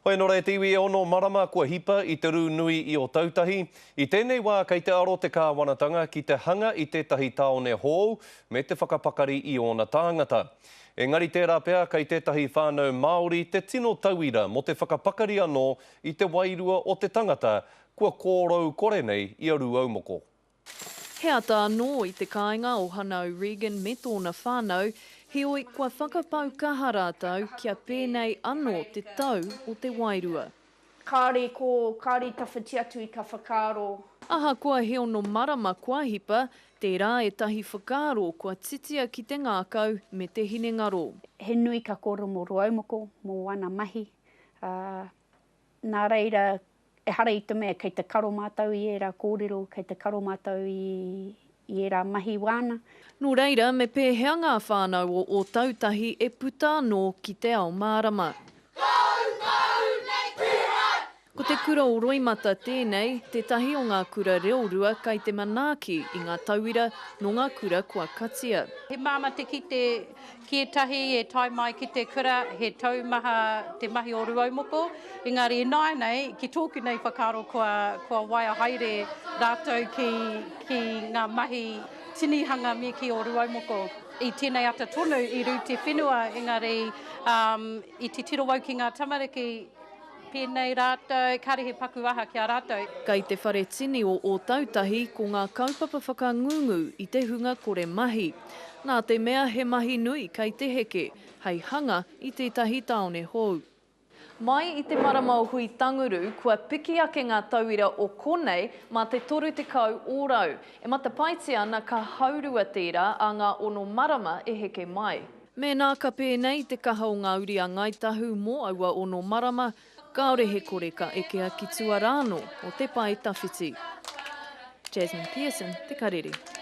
Hoi anō rā e te iwi e ono marama kua hipa i te rū nui i Ōtautahi. I tēnei wā kei te aro te kāwanatanga ki te hanga i tētahi tāone hou me te whakapakari i ōna tāngata. Engari tērā pea kei tētahi whānau Māori te tino tauira mō te whakapakari anō i te wairua o te tangata kua kōrou kore nei i a Rūaumoko. He ata anō i te kāinga o Hanau Regan me tōna whānau, heoi kua whakapau kaha rātou kia pēnei anō te tau o te wairua. Kāore i kō, kāore i tawhiti atu i ka whakaaro. Ahakoa he ono marama kua hipa, tērā ētahi whakaaro kua titia ki te ngākau me te hinengaro. He nui ka kōrero mō Ruaumoko, mō ana mahi, ā, nā reira Ehara i te mea kei te karo mātou i ērā kōrero, kei te karo mātou i ērā mahi wāna. Nō reira, me pēhea ngā whānau o Ōtautahi e puta anō ki te ao mārama? Ko te kura o Roimata tēnei, tētahi o ngā kura reorua kai te manaaki i ngā tauira nō ngā kura kua katia. He māmā te kite Ki ētahi e tae mai ki te kura, he taumaha te mahi o Rūaumoko, engari ināianei, ki tōku nei whakaaro kua, kua waia haere rātou ki, ki ngā mahi tinihanga me kī o Rūaumoko. I tēnei ata tonu i rū te whenua, engari um, i titiro au ki ngā tamariki, Pēnei rātou, kāre he paku aha ki a rātou. Kei te whare tini o Ōtautahi ko ngā kaupapa whakangungu i te hunga kore mahi. Nā te mea he mahi nui kei te heke hei hanga i tētahi tāone hou. Mai i te marama o Hui-tanguru, kua piki ake ngā tauira o konei mā te 30 ōrau. E matapaetia ana ka haurua tērā ā ngā ono marama e heke mai. Mēnā ka pēnei te kaha o ngā uri a Ngāi Tahu mō aua ono marama, kāore he kore ka ekea ki tua rānō o te pae tawhiti. Jasmine Pearson, Te Karere.